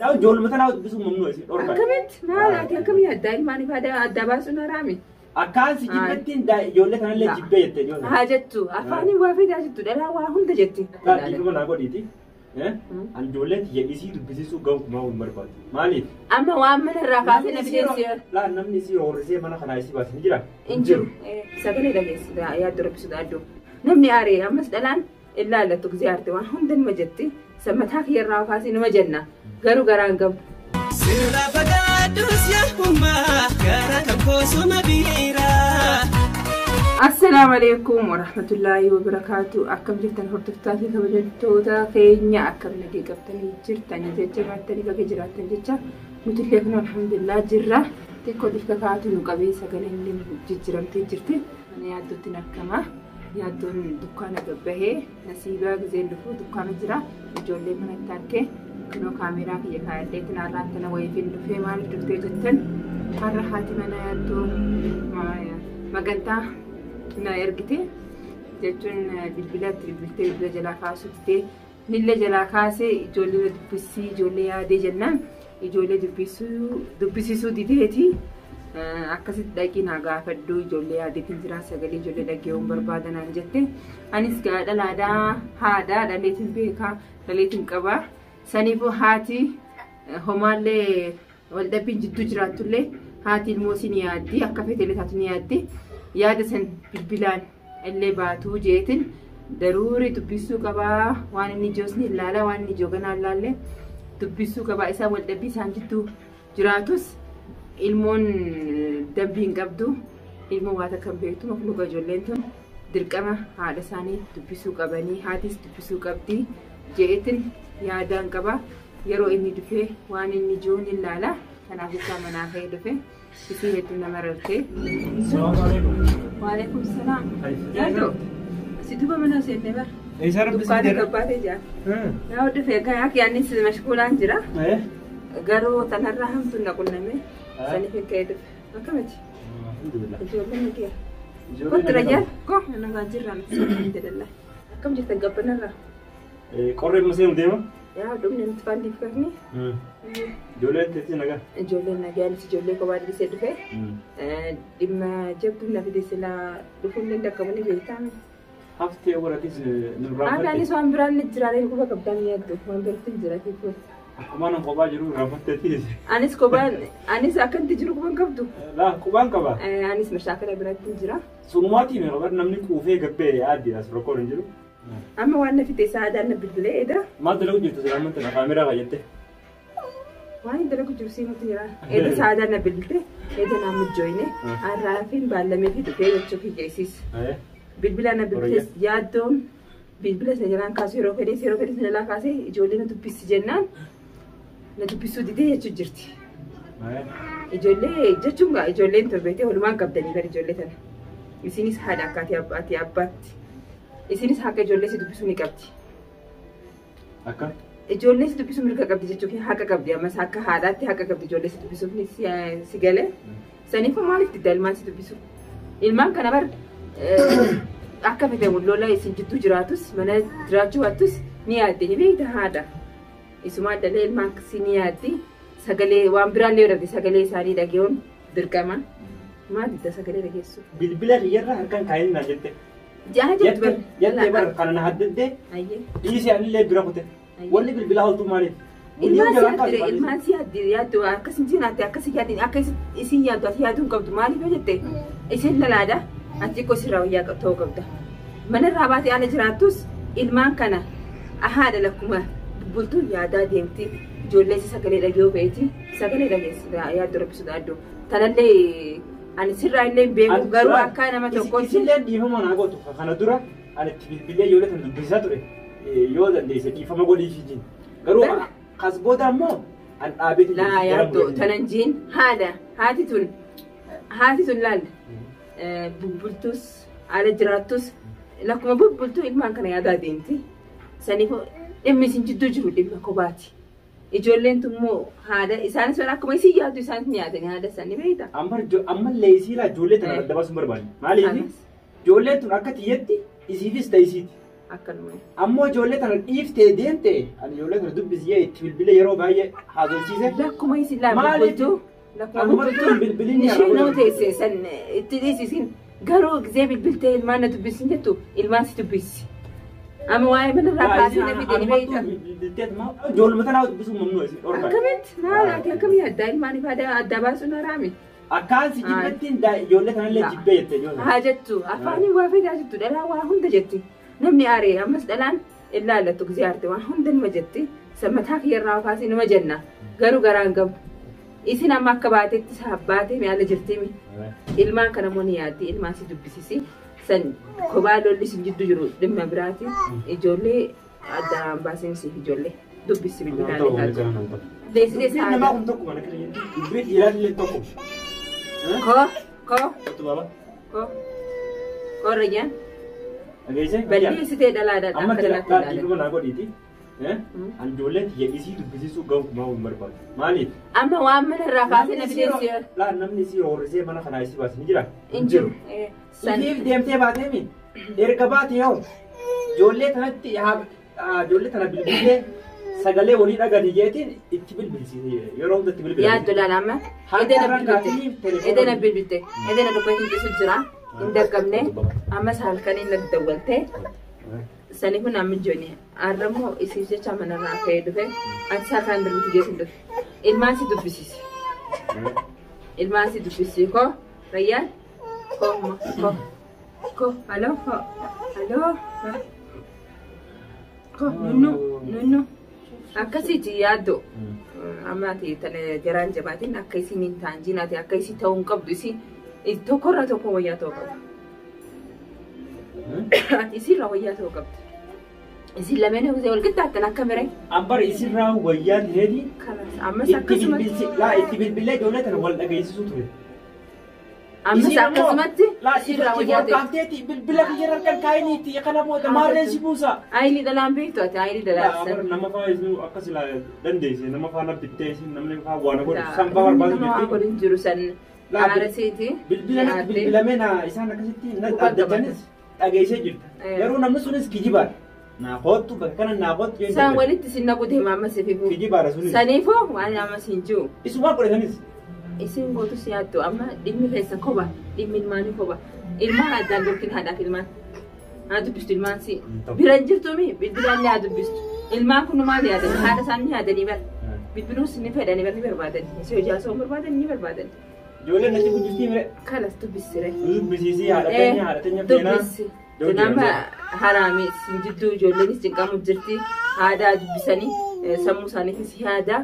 Yaa ijoolluma tanaa dubbisuun mamnuu isin dhorkaa. Akkamitti maal ati akkam yaaddaa ilmaaniif adda baasuun haraami? Akkaan si jibbettiin ijoollee kanallee jibbee jette ijoollee. Haa jettu afaaniin waa fidaa jettu dhalaa waa hunda jetti. Dhiifama naa godhiiti. An ijoollee tiyya isii dubbisiisuu gonkumaa hin barbaadu. Maaliif? Amma waan mana irraa kaasee na fideessi. Laa namni isii horrisee mana kanaa isii baase ni jira. Hin jiru. Sagalee dhageessi yaaddu rabbi sodaadhu. Namni aaree ammas dhalaan ilaallattu gisee aarte waan hunda nima jetti. Mataa kiyya irraa kaasee nima jenna. Garuu garaan gabu. Sirra fagaadhus yaa'ummaa gara kan koosuma biira. Assalaamu alaikum warahmatullaahi wabarakaatu. Akkam jirtan hordoftoota fi kabajamtoota keenya, akkam nagee qabtanii jirtan jecha baattanii baga jiraattan jecha nuti illee kun alhamdulillah jirra. Xiqqoo xiqqaa kaatu nu qabee sagaleen illee jijjiiramtee jirti. Mana yaaddootti argama. Yaaddoon dukkaana gabbahee nasiibaa gizeen dhufu dukkaana jira. Ijoollee manatti argee kunoo kaameeraa kiyya kaayadhee tanaarraan tana wayiifin dhufee. Maaliif dhuftee jettan, har'a haati mana yaaddoo magantaa na ergite jechuun bilbilatti bilbiltee bilbila jalaa kaasuu didee nillee jalaa kaasee ijoollee na dubbisii ijoollee yaadee jennaan ijoollee dubbisiisuu dideeti. Akkasitti dhaqii naa gaafadhu, ijoollee yaadeetiin jira, sagalee ijoollee dhaggeewwan barbaadanaan jette. Anis gaa dhalaadhaa haadhaa dhaleetiin beekaa dhaleetiin qabaa. Saniifuu haati homaallee waldhabbiin jidduu jiraattullee haati ilmoo si ni yaaddi, akka feetellee taatu ni yaaddi. Yaada san bilbilaan illee baatuu jeetin daruurii dubbisuu qabaa, waan inni ijoos ni ilaala, waan inni ijoo ganaa ilaalle dubbisuu qabaa. Isaan waldhabbii isaan jidduu jiraatus ilmoon dambii hin qabdu, ilmoo waa takka hin beektu makluuqa. Ijoolleen tun dirqama haadha isaanii dubbisuu qabanii, haatis dubbisuu qabdi jeetin yaadaan qaba. Yeroo inni dhufee waan inni ijoo ni ilaala. Kanaaf jecha manaa ka'ee dhufe. Isii hedduu nama rartee. Waalaikum salaam. Yaaddo. Si duuba mana seenne bara. Eessa rabbi si Dukkaana jira? gabbaatee jira. Yaa dhufe egaa anis mashkuulaan jira. Garuu tanarraa hamtuun na qunname. Saniif ka'ee dhufe. Akkamiti? Alhamdulillah. Ijoolleen nagaya. Kottu rajaan. Ko nagaa jirra miti. Alhamdulillah. Akkam jirtan gabbanarraa? Qorree masee deema? Yaa dhumni nuti faandiif kafni. Ijoolleen teessee nagaa. Ijoolleen nagayaanis ijoollee kophaa dhiisee dhufe. Dhimma jabduun na fide, silaa dhufuun danda'amu ni beektaa. Haftee waratis nu Akka anis waan biraan ni jira, quba qabdaan ni yaaddu waan biratti hin jira tiifuu. Akkuma nan kophaa jiru irraanfatteetis. Anis kophaan anis akkanatti jiru quban qabdu. Laa qubaan qaba. Anis mashaakala biratti hin jira. Sunumaatii mee qabar namni quufee gabbee yaaddi as rakkoon hin jiru. Amma waan na fide saadaan na bilbilee eda. Maal dalagu jirtu silaa manta na kaameraa fayyadde? Waan hin dalagu jiru siimutti jira. Eda saadaan na bilbilte eda naa mijjooyne arraafiin baallamee fi dhufee jechuu kiyya. Bilbila na bilbiles yaaddoon bilbila sana jalaan kaasu, yeroo fedhe sana jalaa kaasee ijoollee na dubbisi jennaan na dubbisuu didee jechuu jirti. Ijoollee jechuun gaa ijoolleen torbeetee walumaan qabdanii bara ijoollee tana. Isinis haadha akkaati abbaatti abbaatti. Isinis haqa ijoollee si dubbisuu ni qabdi. Akka? Ijoollee si dubbisuu mirga qabdi jechuun haqa qabdi, ammas akka haadhaatti haqa qabdi ijoollee si dubbisuuf ni si galee. Saniifuu maaliif didda ilmaan si dubbisu? Ilmaan kana bar akka fedhe lola isin jidduu jiraatus mana jiraachuu baattus ni yaadde, ni beekta haadha. Isumaa dalee ilmaan si ni yaaddi. Sagalee waan biraallee yoo dhabde sagalee isaanii dhagee'uun dirqama. Maal didda sagalee dhageessu? Bilbila kiyyarra harkaan kaa'in naa jette. Jaha jettu bar. Jettee bar kana na haddadde Ayyee. dhiisee anillee bira kute. Wanni bilbilaa oltu maaliif? Ilmaan si yaaddire, ilmaan si yaaddire, yaaddu akkas hin jiraate, akkas hin yaadin, akka isin yaaddu ati yaaduu hin qabdu. Maaliif yoo jette, isin lalaadha, ati xiqqoo sirraa wayyaa ta'uu qabda. Manarraa baatee ala jiraattus ilmaan kana haadha lakkuma bultuun yaadaa deemti. Ijoollee si sagalee dhagee feeti sagalee dhageessi yaaddu rabbi sodaadhu. Tanallee ani sirraa illee hin beeku, garuu akka nama tokkootti. Isillee dhiifama naa gootu. Kana dura ani itti bilbilee ijoollee tan dubbisaa ture, yoo dandeesse dhiifama godhiifi jin. Garuu kas booda ammoo an dhaabeeti. Laa yaaddu tanan jiin haadha haati tun laal bubbultus ala jiraattus lakkuma bubbultuu ilmaan kana yaadaa deemti. Saniif dhimmi isin jidduu jiru dhimma kophaati. Ijoolleen tun immoo haadha isaanis waan akkuma isin yaaddu isaanis ni yaadani haadha isaanii beekta. Ammallee isiilaa ijoollee tana adda baasuun barbaanne. Maaliif? Ijoolleen tun akka tiyyetti isiifis ta'e isiiti. Akkanuma. Ammoo ijoollee tana dhiiftee deemte ani ijoollee tana dubbisiyee itti bilbilee yeroo baay'ee haasofsiise. Lakkuma isin laa Maaliif? bilbiltu. Lakkuma Anumatti bilbiltu. bilbilin Isheen nama teesse san itti dhiisisin. Garuu gisee bilbiltee ilmaan na dubbisin jettu ilmaan si dubbisi. Amma waa'ee manarraa kaasee na fide ni beekta. Ijoolluma tanaa dubbisuun mamnuu isin dhorkan. Akkamitti? Maal ati akkamii addaa ilmaan ifaa adda baasuun haraami? Akkaan si jibbettiin ijoollee tanallee jibbee jette ijoollee. Haa jettu afaanii waa fidaa jettu dhalaa waa hunda jetti. Namni aaree ammas dhalaan ilaallattu gisee aarte waan hunda nima jetti. Sammataa kiyyarraa kaasee nima jenna. Garuu garaan qabu. Isin amma akka baatetti saaf baatee mi'aala jirtimi. Ilmaan kana immoo ni yaaddi ilmaan si dubbisisi. San kophaa lolli isin jidduu jiru dhimma biraati. Ijoollee addaan baasin siif ijoollee dubbisi bilbilaan taatu. Deessitee Dubbiin namaa sa'a. kun tokkuma na kira jetti. Dubbiin dhiiraallee tokkuma. Koo koo Kottu baaba. koo koo rayyaan Dhageessee? balleessitee dhalaadhaan Amma akka dhalaatti dhiifama ilaalan. naa godhiiti. Ani ijoollee tiyya isii dubbisiisuu gonkumaa hin barbaadu. Maaliif? Amma waan manarraa kaasee na fideessi Laa namni isii horrisee mana kanaa isii baase ni jira. hin jiru. San Isiif deemtee baatee mi? Erga baate yoo ijoollee tanatti ijoollee tana bilbilee sagalee walii dhaganii jeetiin itti bilbilsiise yeroo hunda itti bilbila. yaaddu laala amma Harka edena irraan bilbilte kaasanii telefoona edena bilbilte edena dubbatiin cisu jira hin daqqabne ammas halkaniin natti dawwalte sani kun amma ijoollee har'ammoo isiif jecha manarraa ka'ee dhufe ati isaa kaan darbitti geessu dhufe ilmaan si dubbisiise ilmaan si dubbisiise koo rayyaan koo ma koo koo halo koo halo koo nunnu nunnu akkasiiti yaaddo. Amma ati tana garaan jabaatiin akka isin hin ta'an jinaati akka isin ta'uu hin qabdu isin tokkorraa tokko wayyaa ta'uu qabdu. Ati isinirraa wayyaa ta'uu qabdu. Isin lameen wal qixxaattan akka miree. Ambar isirraa wayyaa ta'eeti Kanas ammas itti akkasumatti bilbilsi laa itti bilbilee ijoollee tana wal dhageessisuu ture. ammas Isin ammoo akkasumatti laa isinirraa itti wayyaa ta'e. gorkaafteeti bilbila kiyya harkaan kaayiniitti kana booda maarreen si buusa. Ayilii dhalaan beektu ati ayilii dhalaatsan. Nama faa isin akka silaa dandeesse nama faa nabbittee isin namni faa waan godhu san faa barbaadu Nama waa jirti. godhin jiru san Laa, aarasiiti. Bilbila natti bilbilamee na isaan akkasitti na Quba addachanis dhageessee jirta. Eh. Garuu namni sunis kijibaadha. Naa kottu bakka kana naa kottu jeen Isaan walitti isin naqu deema ammas ififu. Kijibaadha sunis. Saniifuu waan ammas hin jiru. Isumaan godhatanis. Isin gootus yaaddu amma dhimmi keessa koba dhimmi ilmaanii koba ilmaan addaan gorkin haadhaaf ilmaan haa dubbistu ilmaan si bira hin jirtumi bilbilaan ni haa dubbistu ilmaan kun maal yaadan haadha isaanii yaadanii bara bilbiluus ni fedhanii bara ni barbaadan isii hojii haasa'uu barbaadan ni barbaadan Ijoolleen natti guddiftii mire. kanas dubbisire. Dubbisiisii haadha teenya haadha teenya feenaa. Dubbisi. Nama haraami isin jidduu ijoolleenis cinqamu jirti aadaa dubbisanii sammuu isaaniitis yaada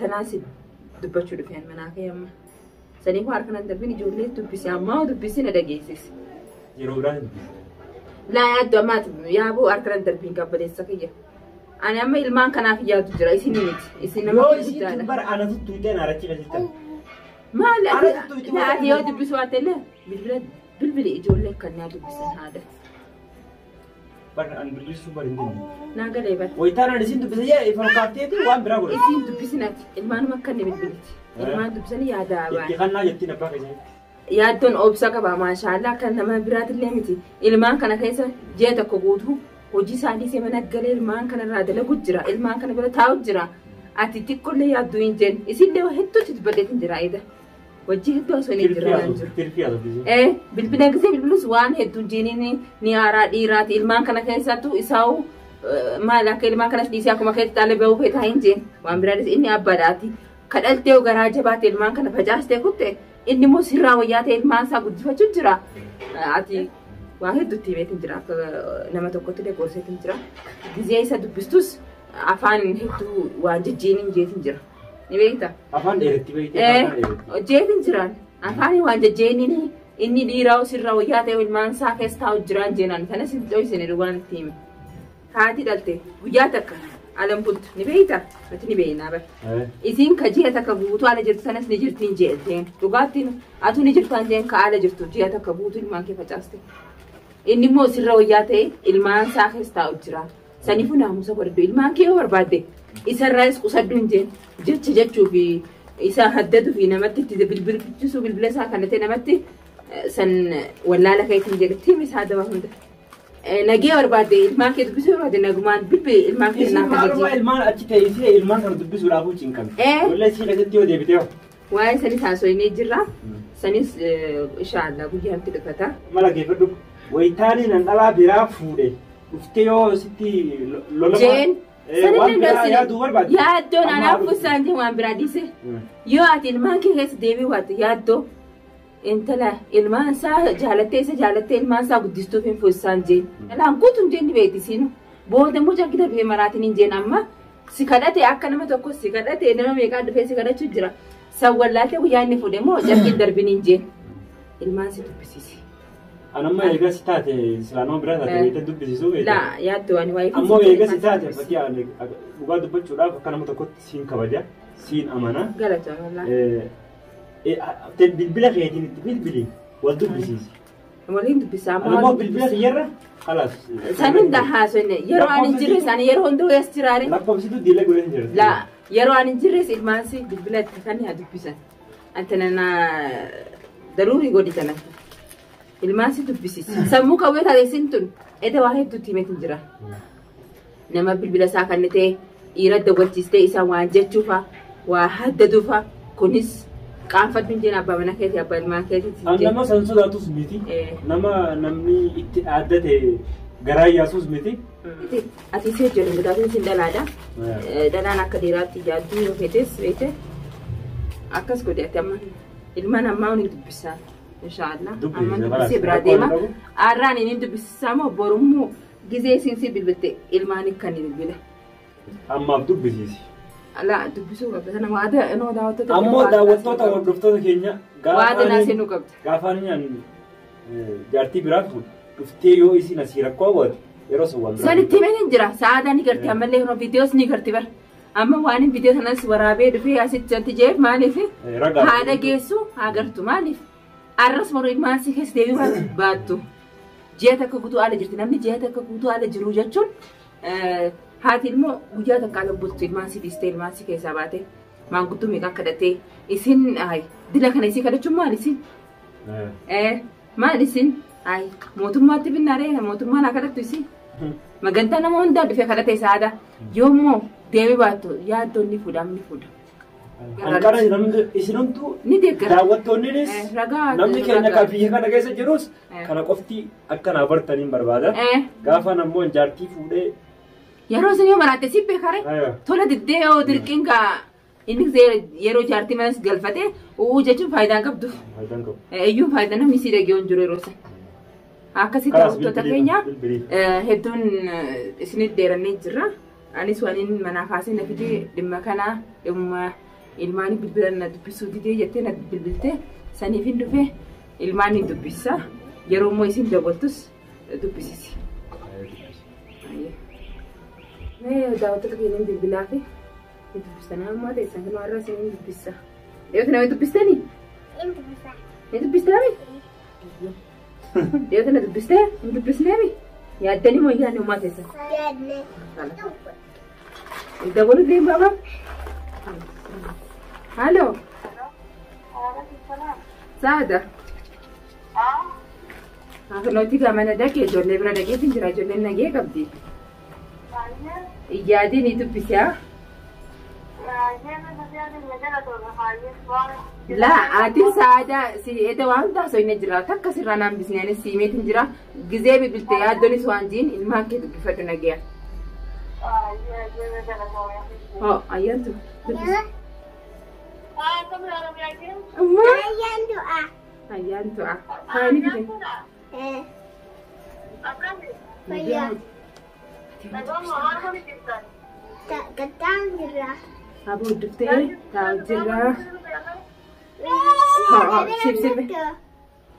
tanaas dubbachuu dhufeen manaa kee amma. Saniif harka nan darbin ijoollee dubbisi ammaa dubbisi na dhageessisi. Yeroo biraan hin dubbisi. Laa yaaddu ammaati yaaboo harka nan darbiin qabbaneessa kiyya. Ani amma ilmaan kanaaf yaadu jira isin miti isin nama Yoo isiin tun guddaadha. bara anatu tuutee na rachi keessatti. Maali Ana tuttuuti ati ati yoo dubbisu waatte illee bilbila bilbili ijoollee kan naa dubbisan haadha. Bara an bilbilisuu bara hin dandeenye. Naa galee bara. Wayitaan ani isin dubbise jee ifa kaafteeti waan biraa godhe. Isin dubbisinati ilmaanuma akka inni bilbiliti. Ilmaan dubbisanii yaadaa Itti ba'an. kannaa jettiin abbaa keessanitti. Yaaddoon obsa qaba maashaallaa akka nama biraatillee miti. Ilmaan kana keessa ji'a tokko guutuu hojii isaanii see mana galee ilmaan kana irraa dalagu jira. Ilmaan kana bira taa'u jira. Ati xiqqollee yaadduu hin jenne. Isillee hedduutti dubbadheetin jira ayida. Wajji hedduu osoo hin jira waan jiru. Tirfii haa dubbise. Bilbila gisee bilbilus waan hedduun jiiniin ni haaraa dhiiraati. Ilmaan kana keessattuu isaa'u maal akka ilmaan kanas dhiisee akkuma keetti xaalee bahuu feetaa hin jeen. Waan biraanis inni abbaadhaati. Kadhaltee garaa jabaate ilmaan kana facaastee kutte inni immoo sirraa wayyaa ta'e ilmaan isaa guddifachuu jira. Ati waa hedduutti himeetiin jira akka nama tokkotti illee gorseetiin jira. Gizee isa dubbistus afaan hedduu waan jijjiiniin jeetiin jira. Ni beektaa? Afaan dheeratti beektee afaan dheeratti. Jeetiin jiraan afaan waan jajjeenini inni dhiiraa sirra wayyaa ta'e ilmaan isaa keessa taa'u jiraan jeenaan kanas hin dhoysine dhugaan itti hime. Haati dhalte guyyaa takka alan bultu ni beeyta nuti ni beeynaa bara. Isiin ka ji'a takka guutuu ala jirtu sanas ni jirtiin jeelteen dhugaattiin atu ni jirtaan jeen ka ala jirtu ji'a takka guutuu ilmaan kee facaaste. Inni immoo sirra wayyaa ta'e ilmaan isaa keessa taa'u jira. Saniifuu naamusa godhadhu ilmaan kee yoo barbaadde isarraas qusadhu hin jeen jecha jechuu fi isa haddatu fi namatti itti bilbilchisuu bilbila isaa kana ta'e namatti san wallaala keetiin jedhe tiimi isaa daba hunda. Nagee barbaadde ilmaan kee dubbisuu barbaadde nagumaan bilbili ilmaan kee Isin naaf maaluma ajajee. Ilmaan achi ta'e isee ilmaan kana dubbisuudhaaf cinqamte. Ijoollee isii keessatti yoo deebitee hoo? Waa'ee sanis haasofnee jirra. Sanis inshaallah guyyaatti dhufata. Mala geeffadhu. Wayitaanii nan dhalaa biraa fuudhe. Dhuftee yoo sitti lola Jeen waan sanillee biraa yaaduu barbaadde. Yaaddoon Amma anaaf haadhu. fussaan jee waan biraa dhiise. Yoo ati ilmaan kee keessa deebii waattu yaaddoo intala ilmaan isaa jaalattee isa jaalattee ilmaan isaa guddistuuf hin fussaan jeen. Dhalaan guutuun jeen ni beekti siinu. Booda immoo carkita dhufee maraatiin hin jeen amma si kadhate akka nama tokko si kadhate nama meeqaa dhufee si kadhachuu jira. San wallaaltee guyyaa inni fuudhe immoo carkiin darbin hin jeen. Ilmaan si dubbisiisi. An amma eega si taate silaa nama biraa taate beektee dubbisiisuu beekte. Laa yaaddoo ani waa'ee Ammoo eega si taate fakkii ani dhugaa dubbachuudhaaf akka nama tokkotti siin kabaja siin amana. Galatoomallaa. Bilbila keetiin itti bilbili wal dubbisiisi. Waliin dubbisaa Ani immoo bilbila kiyyarra kalaas. San hunda haasofne yeroo ani hin jirre isaanii yeroo hunda as jiraare. Lakkoofsitu diila godhee hin jiru. Laa yeroo ani hin jirres ilmaan si bilbila itti kan haa dubbisan. Antana na daruurii godhi tana. Ilmaan si dubbisiisi. Sammuu qawwee taate isin tun eda waa hedduutti himeetin jira. Nama bilbila isaa kan ta'e dhiira dawwachiistee isa waan jechuufa waa haddaduufa kunis qaanfadhu hin jeen abbaa mana keetii abbaa ilmaan keetii. An nama san sodaatus miti. Nama namni itti dhaaddate garaa yaasus miti. Ati isee ijoolleen gudaatiin sin dhalaadha. Dhalaan akka dhiiraatti yaadduu yoo feetes beekte akkas godhe ati amma ilmaan ammaa ni dubbisaa. Inshaallah. Dubbisi, Amma kalaas. dubbisee biraa Rakkoo deema. hin qabu. Arraan inni dubbisisaa moo borummoo gizee isin si bilbilte ilmaan kan bilbila. Ammaaf dubbisiisi. Alaa dubbisuu qabda sana waada inoo daawwattoota. Ammoo daawwattoota hordoftoota keenya Waada naa seenuu qabda. gaafa ani jaartii biraa fuudhu dhuftee yoo isin asii rakkoo goote yeroo sun waan biraa. Sanitti himeen hin jira. Sa'aadaa ni garti ammallee yeroo viidiyoos ni garti bara. Amma waan hin viidiyoo sanas waraabee dhufee asitti wanti jeef maaliif Ragaa. haadha geessu haa gartu maaliif arras moruu ilmaan si keessa deebii baattu. Ji'a takka guutuu ala jirti namni ji'a takka guutuu ala jiru jechuun haati immoo guyyaa takka ala bultu ilmaan si dhiistee ilmaan si keessaa baate maanguddoo meeqa kadhattee isin dila kana isii kadhachuun maal isin? Maal isin? Mootummaatti binnaaree mootummaan haa kadhattu isin. Magantaa nama hundaa dhufee kadhate saada. Yoommoo deemee baattu yaaddoon ni fuudha ni fuudha. Hanqara isinumtuu Ni deeggara. daawwattoonnis Ragaa. namni keenya kan biyya kana keessa jirus Eh. kana qofti akka naa bartaniin barbaada. Gaafa nammoo jaartii fuudhee Yeroo isin yoo maraatte si beekare tola diddee yoo dirqiin gaa inni yeroo jaartii manas galfate uu jechuun faayidaa hin qabdu. Faayidaan qabu. Iyyuu faayidaa namni si dhagee hin jiru yeroo sana. Akkasitti Kalaas daawwattoota bilbilii keenya bilbilii. Hedduun isinitti dheerannee jirra. Anis waan inni manaa kaasee na fide dhimma kana dhimma ilmaanii bilbila na dubbisuu didee jettee na bilbilte saniif hin dhufe ilmaan hin dubbisa. Yeroo immoo isin dabaltus dubbisisi. Mee daawwattoota keenya hin bilbilaa fi hin dubbistanii ammaa ta'e isaan kan warra isin hin dubbisa. Dhiyoota nama dubbistanii? Ni dubbistanii? Dhiyoota na dubbistee hin dubbisneemi? Yaaddanii moo yaadni uumaa keessan? Dabaluu deemu baba. Halo. Saada. Hafunooti gamana dhaqee ijoollee bira dhaqeetiin jira ijoolleen nagee qabdi. Yaadii ni dubbisiyaa. Laa ati saada si eda waan taasoo inni jira takka sirraa naan bisneenis siimeetiin jira gizee bibilte yaaddonis waan jiin ilmaan kee dubbifadhu nageya. Hoo ayyaantu dubbisi. Ammaa ayyaantu ah haani fide. Aboo duftee taa'u jira. Hoo sibsibe.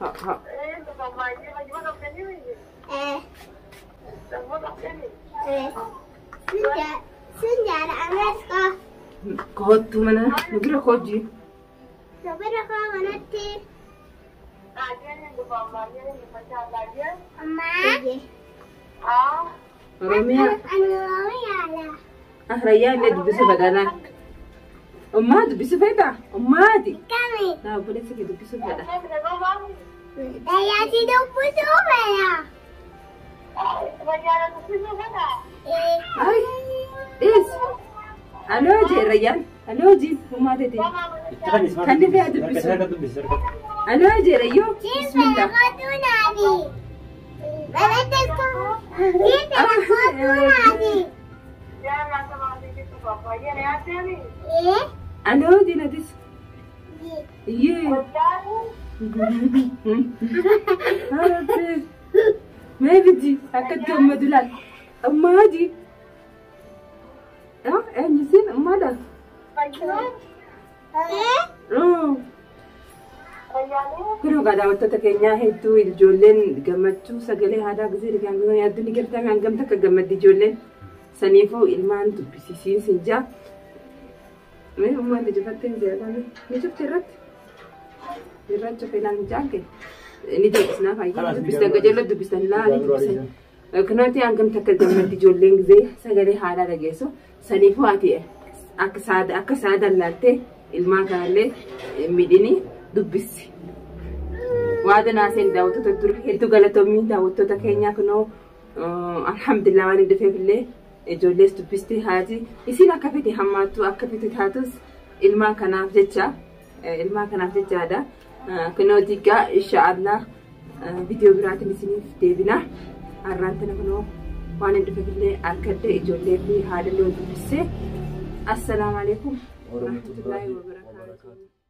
Hoo hoo. Kootu mana nu bira kooji. Oromiyaa. Rayyaan illee dubbisu fedha. Ummaa dubbisu fedha? Ummaati. Naa obboleessa kee dubbisu fedha. Ay, dhiis. Aloo jee Rayyaan. Aloo jee uumaa ta'e. Itti kan ismaa Kan dhufee haa dubbisu. Harka dubbisi harka. Aloo jee Rayyoo. Bismillah. Aloo jee natis. Iyyee. Mee biji akka itti gammadu laal. Ammaa ji. Eenyu siin ammaadha. Kun egaa daawwattoota keenyaa hedduu ijoolleen gammachuu sagalee haadhaa gisee dhigaan yaadduu ni gartame hangam takka gammaddi ijoolleen saniifuu ilmaan dubbisiisiin sin jaa. Mee ummaan ijafattee hin zeerame ni cufte irratti irratti cufe naan jaan kee ni dubbisnaa fayyaa dubbistan qajeeloo dubbistan laa ni dubbisan. Kunooti hangam takka gammaddi ijoolleen gisee sagalee haadhaa dhageessu saniifuu ati akka saada akka saadaan laaltee ilmaan kanallee midhini dubbisi. Waada naaseen daawwattoota dura hedduu galatoomii daawwattoota keenyaa kunoo alhamdulillah waan hin dhufeef illee ijoollees dubbisti haati isin akka fete hammaattu akka fete taatus ilmaan kanaaf jecha ilmaan kanaaf jechaadha. Kunoo diigaa inshaallah viidiyoo biraatiin isiniif deebina. Har'aan tana kunoo waan hin dhufeef illee harkadde ijoollee fi haadha illee wal dubbissee. Assalaamu alaikum warahmatullaahi wabarakaatuh.